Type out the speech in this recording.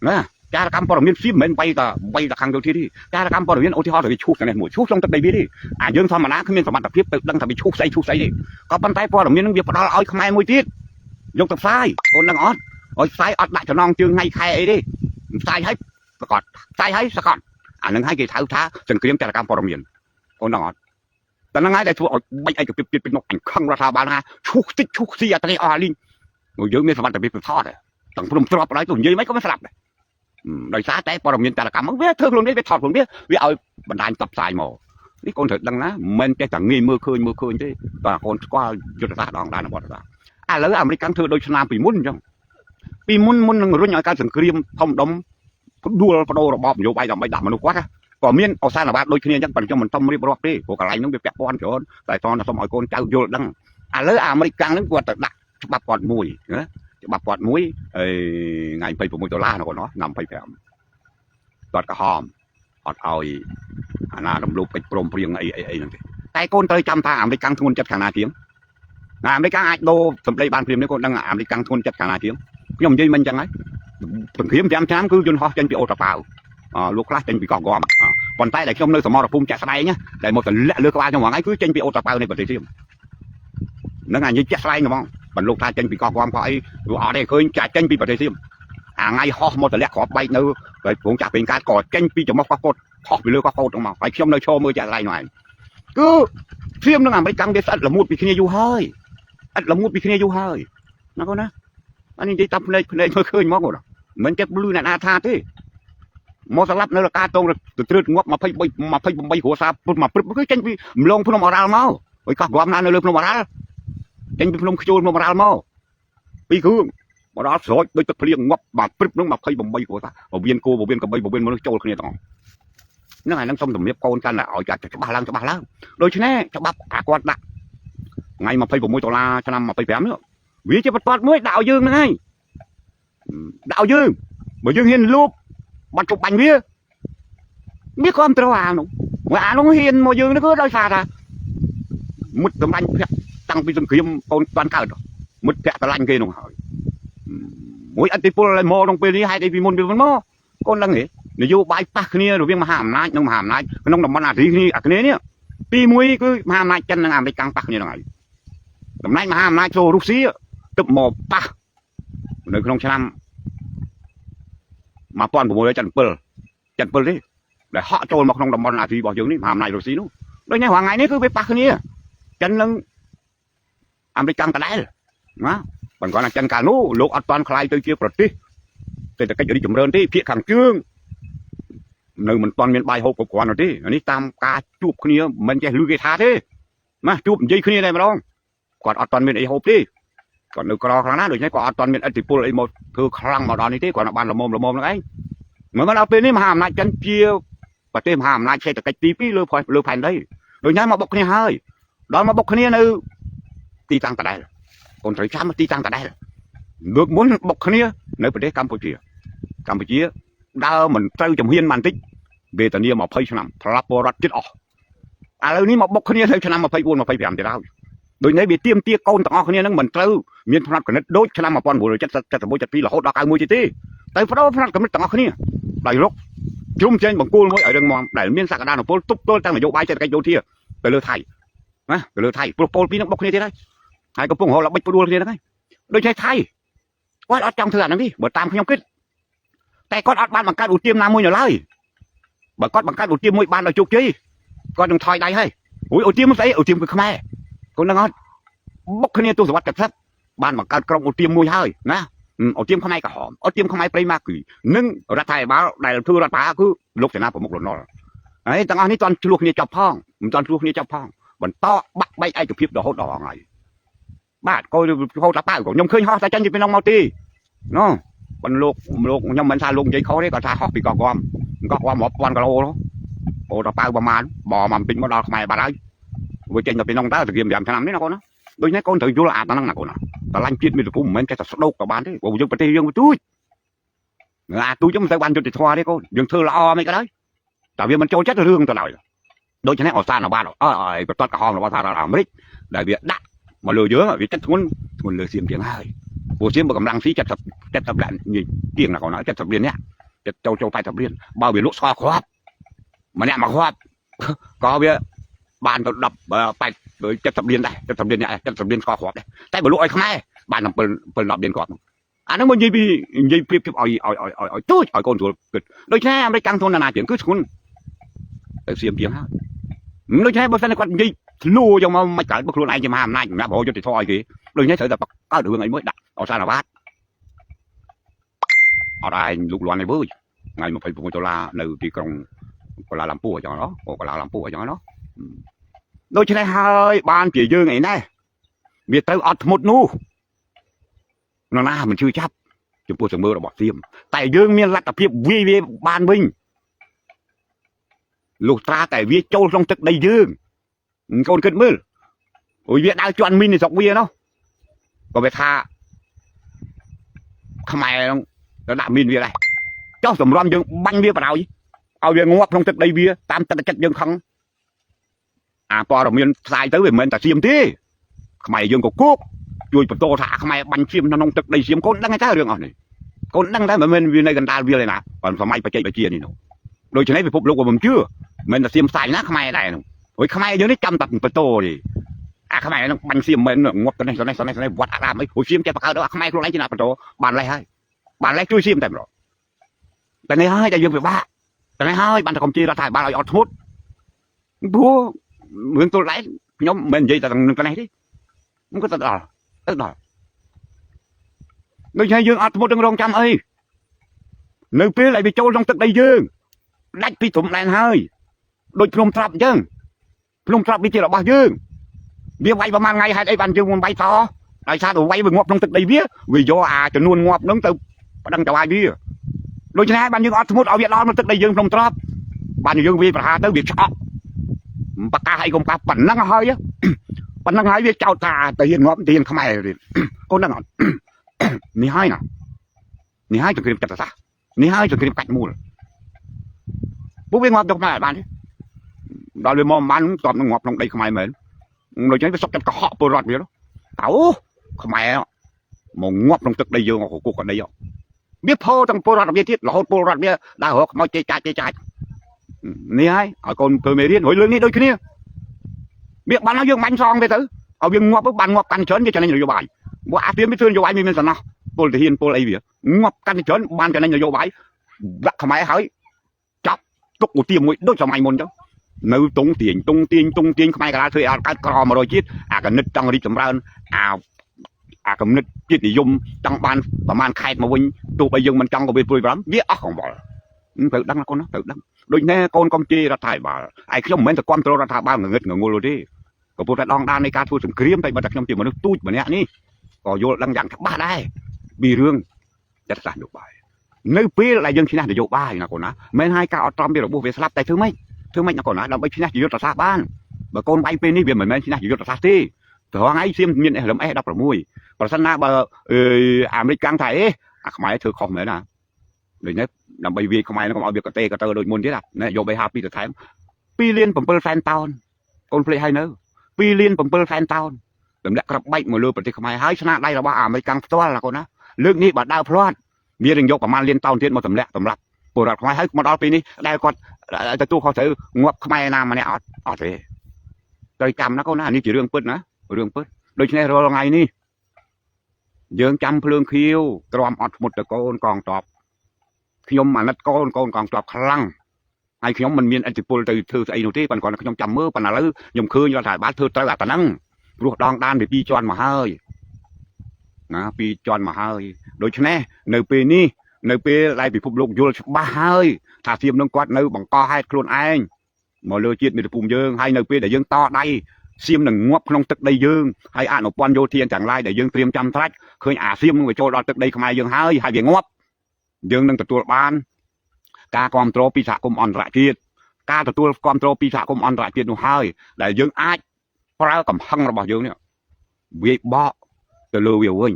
ណាចារកម្មព័ត៌មានសៀមមិនមែនវាយតែខាងយោធាទេចារកម្មព័ត៌មានឧទាហរណ៍ទៅវាឈូសតែនេះមួយឈូសក្នុងទឹកដីវាទេអាយើងធម្មតាគ្មានសមត្ថភាពទៅដឹងថាវាឈូសស្អីឈូសស្អីទេក៏ប៉ុន្តែព័ត៌មាននឹងវាផ្ដល់ឲ្យខ្មែរមួយទៀតយកទៅផ្សាយកូននឹងអត់ឲ្យផ្សាយអត់ដាក់ចំណងជើងថ្ងៃខែអីទេផ្សាយឲ្យប្រកាសផ្សាយឲ្យសកលអានឹងឲ្យគេថៅថាសង្គ្រាមចារកម្មព័ត៌មានកូននឹងអត់តែហ្នឹងហើយដែលធ្វើឲ្យបាច់ឯកភាពជាតិពេញនោះអញខឹងរដ្ឋាភិបាលថាឈូសតិចឈូសស៊ីអត់ទេអស់អាលីងយើងមានសមត្ថភាពទៅថតទាំងព្រំទ្របដល់ទៅនិយាយមិនក៏មិនស្លាប់ដែរដោយសារតែព័ត៌មានចារកម្មហ្នឹងវាធ្វើខ្លួនវាវាថតខ្លួនវាវាឲ្យបណ្ដាញផ្សព្វផ្សាយមកនេះកូនត្រូវដឹងណាមិនចេះតែងាយមើលឃើញមើលឃើញទេតើកូនស្គាល់យុទ្ធសាស្ត្រដងដានបទសាស្ត្រឥឡូវអាមេរិកកាំងធ្វើដូចឆ្នាំពីមុនអញ្ចឹងពីមុនមុននឹងរុញឲ្យកើតសង្គ្រាមធំដុំផ្ដួលបដូររបបនយោបាយដើម្បីដាក់មនុស្សគាត់ក៏មានឱសានវាទដូចគ្នាអញ្ចឹងប៉ុន្តែខ្ញុំមិនសុំរៀបរាប់ទេព្រោះកន្លែងហ្នឹងវាពាក់ព័ន្ធច្រើនតែតោះសុំឲ្យកូនចៅយល់ដឹងឥឡូវអាមេរិកកាំងហ្នឹងគាត់ទៅដាក់ច្បាប់គាត់មួយណាច្បាប់គាត់មួយអីថ្ងៃ26ដុល្លារណាគាត់ណោះឆ្នាំ25គាត់ក្រហមអត់ឲ្យអាណារំលោភកិច្ចព្រមព្រៀងអីអីអីហ្នឹងទេតែកូនត្រូវចាំថាអាមេរិកកាំងធ្ងន់ចិត្តខាងណាជាងណាអាមេរិកកាំងអាចដូរសម្ដីបានព្រាមនេះកូនដឹងអាមេរិកកាំងធ្ងន់ចិត្តខាងណាជាងខ្ញុំនិយាយមិនអញ្ចឹងហើយសង្គ្រាម5ឆ្នាំគឺយន្តហោះចេញពីអូតាប៉ាវលោកខ្លះចេញពីកោះហ្គាំប៉ុន្តែដែលខ្ញុំនៅសមរភូមិចាក់ស្ដែងដែលមកទម្លាក់លើក្បាលខ្ញុំហ្នឹងគឺចេញពីអូតាប៉ាវនៃប្រទេសសៀមហ្នឹងអានិយាយចាក់ស្ដែងហ្មងបន្លោកថាចេញពីកោះហ្គាំកោះអីវាអត់ទេឃើញចាចេញពីប្រទេសសៀមអាថ្ងៃហោះមកទម្លាក់គ្រាប់បែកនៅព្រោងចាក់ពេញកាតក៏ចេញពីច្រមុះកោះកុដហោះពីលើកោះកុដហ្នឹងមកហើយខ្ញុំនៅឈរមើលចាក់ស្ដែងនោះឯងគឺសៀមនឹងអាមេរិកកាំងវាស្អិតល្មួតពីគ្នាយូរហើយអិតល្មួតពីគ្នាយូរហើយណាកូនណាអានេះនិយាយតាមភ្នែកភ្នែកមើលឃើញហ្មងកូនមិនចេះលឺអ្នកណាថាទេមកស្លាប់នៅលកាតងទៅត្រើតងាប់23 28គ្រួសារពុតមកព្រឹបគឺចេញពីម្លងភ្នំអរ៉ាល់មកហើយកោះហ្គាំណានៅលើភ្នំអរ៉ាល់ចេញពីភ្នំខ្ជួលភ្នំអរ៉ាល់មកពីរគ្រឿងមកដល់ស្រោចដូចទឹកភ្លៀងងាប់បាទព្រឹបនឹង28គ្រួសារពវៀនគោពវៀនកបីពវៀនមនុស្សចូលគ្នាទាំងអស់ហ្នឹងអាហ្នឹងសុំជំរាបកូនកាន់តែឲ្យចាត់ច្បាស់ឡើងច្បាស់ឡើងដូច្នេះច្បាប់អាគាត់ដាក់ថ្ងៃ26ដុល្លារឆ្នាំ25នេះវាជាបន្ទាត់មួយដាក់ឲ្យយើងហ្នឹងហើយដាក់ឲ្យយើងបើយើងហ៊ានលូបបាត់ជប់បាញ់វាវាគ្រប់ត្រូវអានោះមកអានោះហ៊ានមកយើងនេះគឺដោយសារថាមុតសម្លាញ់ភ័ក្រតាំងពីសង្គ្រាមកូនតាន់កើតមុតភ័ក្រស្រឡាញ់គេនោះហើយមួយអតិពលឲ្យមកក្នុងពេលនេះហេតុអីពីមុនពីមុនមកកូនដឹងទេនយោបាយប៉ះគ្នារវាងមហាអំណាចនិងមហាអំណាចក្នុងតំបន់អាស៊ីគ្នាអាគ្នានេះទី1គឺមហាអំណាចចិននិងអាមេរិកកាំងប៉ះគ្នាហ្នឹងហើយតំណែងមហាអំណាចចូលរុស្ស៊ីទឹកមកប៉ះនៅក្នុងឆ្នាំ1977 77ទេដែលហក់ចូលមកក្នុងតំបន់អាស៊ីរបស់យើងនេះមហាអំណាចរុស្ស៊ីនោះដូចនេះរាល់ថ្ងៃនេះគឺវាប៉ះគ្នាចិននិងអាមេរិកកាំងដដែលណាបើគាត់ថាចិនកាលនោះលោកអត់ទាន់ក្លាយទៅជាប្រទេសសេដ្ឋកិច្ចរីកចម្រើនទេភាគខាងជើងនៅមិនទាន់មានបាយហូបគ្រប់គ្រាន់ទេនេះតាមការជួបគ្នាមិនចេះលឺគេថាទេណាជួបនិយាយគ្នាតែម្ដងគាត់អត់ទាន់មានអីហូបទេគាត់នៅក្រខ្លាំងណាស់ដូច្នេះគាត់អត់ទាន់មានឥទ្ធិពលអីមកធ្វើខ្លាំងមកដល់នេះទេគាត់បានល្មមល្មមហ្នឹងឯងមកដល់ពេលនេះមហាអំណាចចិនជាប្រទេសមហាអំណាចសេដ្ឋកិច្ចទី2លើលើផែនដីដូច្នេះមកបុកគ្នាហើយដល់មកបុកគ្នានៅទីតាំងដដែលកូនត្រូវចាំទីតាំងដដែលលើកមុនបុកគ្នានៅប្រទេសកម្ពុជាកម្ពុជាដើរមិនត្រូវជំហានបានតិចវេទនា20ឆ្នាំផ្លាប់ពលរដ្ឋចិត្តអស់ឥឡូវនេះមកបុកគ្នានៅឆ្នាំ24 25ទៀតហើយដូចនេះវាទៀមទាកូនទាំងអស់គ្នានឹងមិនត្រូវមានផ្នត់គណិតដូចឆ្នាំ1970 71 72រហូតដល់91ទៀតទេទៅបដូរផ្នត់គណិតទាំងអស់គ្នាដោយរុកជ្រុំចេញបង្គោលមួយឲ្យរឹងមាំដែលមានសក្តានុពលទប់ទល់ទាំងនយោបាយសេដ្ឋកិច្ចយោធាទៅលើថៃណាទៅលើថៃព្រោះពលពីរនឹងបុកគ្នាទៀតហើយហើយកំពុងរកល្បិចផ្ដួលគ្នាហ្នឹងហើយដូច្នេះថៃគាត់អត់ចង់ធ្វើអាហ្នឹងទេបើតាមខ្ញុំគិតតែគាត់អត់បានបង្កើតឧទាមណាមួយនៅឡើយបើគាត់បង្កើតឧទាមមួយបានដោយជោគជ័យគាត់នឹងថយដៃហើយអូយឧទាមស្អីឧទាមគឺខ្មែរកូននឹងអត់បុកគ្នាទសវត្ស70បានបង្កើតក្រុមឧទាមមួយហើយណាឧទាមខ្មែរក្រហមឧទាមខ្មែរព្រៃម៉ាគីនិងរដ្ឋាភិបាលដែលធ្វើរដ្ឋប្រហារគឺលោកសេនាប្រមុខលន់នល់ហើយទាំងអស់នេះទាន់ឆ្លោះគ្នាចប់ផងមិនទាន់ឆ្លោះគ្នាចប់ផងបន្តបាក់បែកឯកភាពរហូតដល់ថ្ងៃបាទកូនហូតតាប៉ៅខ្ញុំឃើញហោះតែចាញ់ពីក្នុងមកទេណូប៉ុន្តែលោកលោកខ្ញុំមិនថាលោកនិយាយខុសទេគាត់ថាហោះពីកោះគំកោះគំរាប់ពាន់គីឡូអូតាប៉ៅប្រហែលបមកបន្តិចមកដល់ខ្មែរបាត់ហើយវាចេញទៅពីក្នុងតើសង្គ្រាម5ឆ្នាំនេះណាកូនណាដូច្នេះកូនត្រូវយល់អាហ្នឹងណាកូនណាតឡាញ់ជាតិមាតុភូមិមិនមែនចេះតែស្ដោកក៏បានទេព្រោះយើងប្រទេសយើងទូចអាទូចមិនទៅបានយុត្តិធម៌ទេកូនយើងធ្វើល្អមិនក៏ដោយតែវាមិនចូលចិត្តរឿងទៅឡើយដូច្នេះអសានបានអើយបន្ទាត់ក្រហមរបស់សហរដ្ឋអាមេរិកដែលវាដាក់មកលើយើងវាចិត្តធ្ងន់ធ្ងន់លើសៀមជាងហើយ ព្រោះសៀមបើកម្លាំងស៊ី70 70លាននិយាយជាងណាកូន70លាននេះចូលចូល80លានបើវាលក់ស្ករគ្រាប់ម្នាក់មួយគ្រាប់ក៏វាបានទៅ10 8 70លានដែរ70លាននេះ70លានស្ករគ្រាប់ដែរតែបើលក់ឲ្យខ្មែរបាន7 7 10លានគ្រាប់អាហ្នឹងមកនិយាយពីនិយាយប្រៀបធៀបឲ្យឲ្យឲ្យឲ្យទូចឲ្យកូនស្រួលគិតដូច្នេះអាមេរិកកាំងធ្ងន់ណាស់ជាងគឺធ្ងន់ទៅសៀមជាងហើយដូច្នេះបើសិនគាត់និយាយធ្លួយកមកមិនកើតបើខ្លួនឯងជាមហាអំណាចសម្រាប់រកយុទ្ធធម៌ឲ្យគេដូច្នេះត្រូវតែបង្កើតរឿងអីមួយដាក់អសានវត្តអត់ឯងលូកលាន់ឯវើយថ្ងៃ26ដុល្លារនៅទីក្រុងកូឡាឡាំពួរអញ្ចឹងណោះកូឡាឡាំពួរអញ្ចឹងណោះដូច្នេះហើយបានជាយើងអីណែវាត្រូវអត់ធ្មត់នោះនរណាមិនជឿចាប់ចំពោះសមើរបស់សៀមតែយើងមានលទ្ធភាពវាយវាបានវិញលុះត្រាតែវាចូលក្នុងទឹកដីយើងកូនគិតមើលអូយវាដើរជន់មីនในស្រុកវានោះក៏វាថាខ្មែរហ្នឹងទៅដាក់មីនវាដែរចុះសម្រំយើងបាញ់វាបដ ாய் ឲ្យវាងាប់ក្នុងទឹកដីវាតាមទឹកចិត្តយើងខឹងអាព័ត៌មានផ្សាយទៅវាមិនមែនតែសៀមទេខ្មែរយើងក៏គោកជួយបន្តថាខ្មែរបាញ់សៀមក្នុងទឹកដីសៀមកូនដឹងតែរឿងអស់នេះកូនដឹងតែមិនមែនវានៅកណ្ដាលវាលឯណាបើសម័យបច្ចេកវិទ្យានេះនោះដូច្នេះពិភពលោកក៏មិនជឿមិនតែសៀមផ្សាយណាខ្មែរដែរនោះព្រោះខ្មែរយើងនេះចាំតែបន្តទេអាខ្មែរហ្នឹងបាញ់សៀមមិនងាប់ទៅនេះទៅនេះទៅនេះទៅនេះវត្តអារាមអីព្រោះសៀមចេះបង្កើតដល់អាខ្មែរខ្លួនឯងជាអ្នកបន្តបានលេះហើយបានលេះជួយសៀមតែម្ដងតែនេះហើយតែយើងពិបាកតែនេះហើយបានតែកំជារដ្ឋាភិបាលឲ្យអត់ធ្មត់ព្រោះរឿងទល់ដែនខ្ញុំមិននិយាយតែនឹងនេះទេมันក៏ទៅដល់ទៅដល់ដូច្នេះយើងអត់ធ្មត់នឹងរងចាំអីនៅពេលដែលវាចូលក្នុងទឹកដីយើងដាច់ពីព្រំដែនហើយដូចភ្នំត្រាប់អញ្ចឹងភ្នំត្រាប់វាជារបស់យើងវាវាយប្រហែលថ្ងៃហេតុអីបានយើងមិនវាយតដោយសារតែវាយវាងាប់ក្នុងទឹកដីវាវាយកអាចំនួនងាប់ហ្នឹងទៅប្តឹងចវាយវាដូច្នេះហើយបានយើងអត់ធ្មត់ឲ្យវាដល់ក្នុងទឹកដីយើងភ្នំត្រាប់បានយើងវាយប្រហារទៅវាឆ្អកប្រកាសអីកុំកាសប៉ុណ្ណឹងហើយប៉ុណ្ណឹងហើយវាចោតថាទៅហ៊ានងាប់ទៅហ៊ានខ្មែរទៀតកូនដឹងអត់ នេះហើយណានេះហើយសង្គ្រាមចិត្តសាស្ត្រនេះហើយសង្គ្រាមកាច់មូលពួកវាងាប់ទៅខ្មែរអត់បានទេដល់វាមកមិនបានតបនឹងងាប់ក្នុងដីខ្មែរមែនដូច្នេះវាសុកចិត្តកុហកពលរដ្ឋវាតោខ្មែរមកងាប់ក្នុងទឹកដីយើងកគុកកដីវាផោទាំងពលរដ្ឋវាទៀតរហូតពលរដ្ឋវាដើររកខ្មោចចេចាច់ចេចាច់នេះហើយឲ្យកូនធ្វើមេរៀនរួយលើកនេះដូចគ្នាវាបានហើយយើងបាញ់សងវាទៅឲ្យវាងាប់បានងាប់កាន់ច្រើនវាចំណេញនយោបាយព្រោះអាទៀមវាធ្វើនយោបាយមានសំណោះពលទាហានពលអីវាងាប់កាន់ច្រើនបានចំណេញនយោបាយដាក់ខ្មែរហើយចាប់ទុកឧទាមួយដូចសម័យមុនចឹងនៅតុងទាញតុងទាញតុងទាញខ្មែរកលាធ្វើឲ្យកើតក្រ100ជាតិអាកណិតចង់រីកចម្រើនអាអាកំណិតជាតិនិយមចង់បានប្រហែលខេតមកវិញទោះបីយើងមិនចង់ក៏វាព្រួយបារម្ភវាអស់កង្វល់ត្រូវដឹងណាកូនត្រូវដឹងដូចនេះកូនកុំជេររដ្ឋាភិបាលឯខ្ញុំមិនមែនតែគ្រប់គ្រងរដ្ឋាភិបាលងងឹតងងុលទេក៏ព្រោះតែដងដាននៃការធ្វើសង្គ្រាមតែបើតែខ្ញុំជាមនុស្សទូចម្នាក់នេះក៏យល់ដឹងយ៉ាងច្បាស់ដែរពីរឿងចិត្តសាស្ត្រនយោបាយនៅពេលដែលយើងឈ្នះនយោបាយណាកូនណាមិនឲ្យការអត់ទ្រាំពីរបួសវាស្លាប់តែធ្វើម៉េចធ្វើម៉េចណាកូនណាដើម្បីឈ្នះជាយុទ្ធសាស្ត្របានបើកូនវាយពេលនេះវាមិនមែនឈ្នះជាយុទ្ធសាស្ត្រទេត្រង់ឯងសៀមមាន LMS 16ប្រសិនណាបើអាមេរិកកាំងថាអេអាខ្មែរធ្វើខុសមែនណាដូចនេះដើម្បីវាយខ្មែរកុំឲ្យវាកតេកតើដូចមុនទៀតណាយក B52 ទៅថែម2លាន7សែនតោនកូនភ្លេចហើយនៅ2លាន7សែនតោនទម្លាក់ក្របបែកមកលើប្រទេសខ្មែរហើយស្នាដៃរបស់អាមេរិកកាំងផ្ទាល់ណាកូនណាលើកនេះបើដើរភ្លាត់មាននឹងយកប្រមាណលានតោនទៀតមកទម្លាក់សម្រាប់ពលរដ្ឋខ្មែរហើយមកដល់ពេលនេះដែលគាត់ទទួលខុសត្រូវងាប់ខ្មែរណាម្នាក់អត់អត់ទេត្រូវចាំណាកូនណានេះជារឿងពិតណារឿងពិតដូច្នេះរាល់ថ្ងៃនេះយើងចាំភ្លើងខៀវទ្រាំអត់ធ្មត់តកូនកងតបខ្ញុំអាណិតកូនកូនកងតបខ្លាំងហើយខ្ញុំមិនមានឥទ្ធិពលទៅធ្វើស្អីនោះទេប៉ុន្តែគាត់ខ្ញុំចាំមើលប៉ុន្តែឥឡូវខ្ញុំឃើញរដ្ឋាភិបាលធ្វើត្រូវអាប៉ណ្ណឹងព្រោះដងដានពីពីរជាន់មកហើយណាពីរជាន់មកហើយដូច្នេះនៅពេលនេះនៅពេលដែលពិភពលោកយល់ច្បាស់ហើយថាសៀមនឹងគាត់នៅបង្កហេតុខ្លួនឯងមកលើជាតិមាតុភូមិយើងហើយនៅពេលដែលយើងតដៃសៀមនឹងងាប់ក្នុងទឹកដីយើងហើយអនុព័ន្ធយោធាទាំងឡាយដែលយើងត្រៀមចាំត្រាច់ឃើញអាសៀមនឹងវាចូលដល់ទឹកដីខ្មែរយើងហើយហើយវាងាប់យើងនឹងទទួលបានការគ្រប់គ្រងពីសហគមន៍អន្តរជាតិការទទួលគ្រប់គ្រងពីសហគមន៍អន្តរជាតិនោះហើយដែលយើងអាចប្រើកំហឹងរបស់យើងនេះវាយបកទៅលើវាវិញ